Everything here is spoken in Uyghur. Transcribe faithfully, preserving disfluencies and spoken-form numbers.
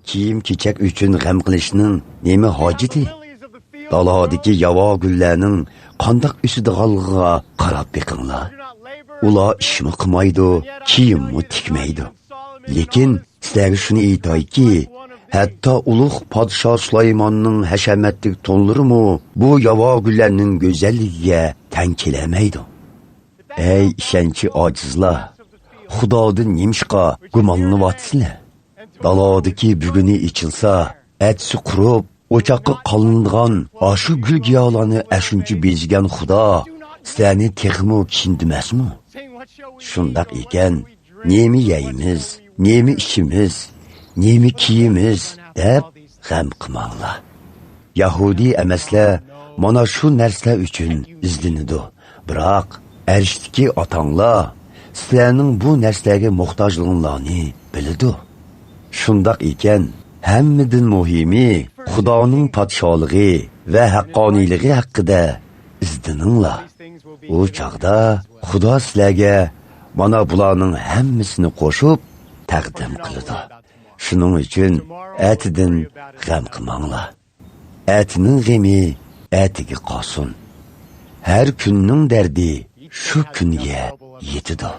كىيىم-كېچەك ئۈچۈن غەم قىلىشنىڭ نېمە ھاجىتى؟ دالادىكى ياۋا گۈللەرنىڭ قانداق ئۆسىدىغانلىقىغا قاراپ بېقىڭلار. ئۇلار ئىشمۇ قىلمايدۇ، كىيىممۇ تىكمەيدۇ. لېكىن سىلەرگە شۇنى ئېيتايكى، ھەتتا ئۇلۇغ پادىشاھ سۇلايماننىڭ ھەشەمەتلىك تونلىرىمۇ بۇ ياۋا گۈللەرنىڭ گۈزەللىكىگە تەڭ كېلەلمەيدۇ. ئەي ئىشەنچى ئاجىزلار، خۇدادىن نېمىشقا گۇمانلىنىۋاتىسىلەر؟ دالادىكى بۈگۈنى ئېچىلسا، ئەتىسى قۇرۇپ، ئوچاققا قالىنىدىغان ئاشۇ گۈل-گىياھلارنى ئەشۇنچە بېزىگەن خۇدا سىلەرنى تېخىمۇ كىشنىتمەسمۇ؟ شۇنداق ئىكەن، نېمە يەيمىز، نېمە ئىچىمىز، نېمە كىيىمىز دەپ غەم قىلماڭلار. يەھۇدىي ئەمەسلەر مانا شۇ نەرسىلەر ئۈچۈن ئىزدىنىدۇ. بىراق، ئەرشتىكى ئاتاڭلار سىلەرنىڭ بۇ نەرسىلەرگە موھتاجلىقىڭلارنى بىلىدۇ. شۇنداق ئىكەن، ھەممىدىن مۇھىمى خۇدانىڭ پادىشاھلىقى ۋە ھەققانىيلىقى ھەققىدە ئىزدىنىڭلار. ئۇ چاغدا خۇدا سىلەرگە مانا بۇلارنىڭ ھەممىسىنى قوشۇپ تەقدىم قىلىدۇ. شۇنىڭ ئۈچۈن ئەتىدىن غەم قىلماڭلار. ئەتىنىڭ غېمى ئەتىگە قالسۇن. ھەر كۈننىڭ دەردى شۇ كۈنگە يېتىدۇ.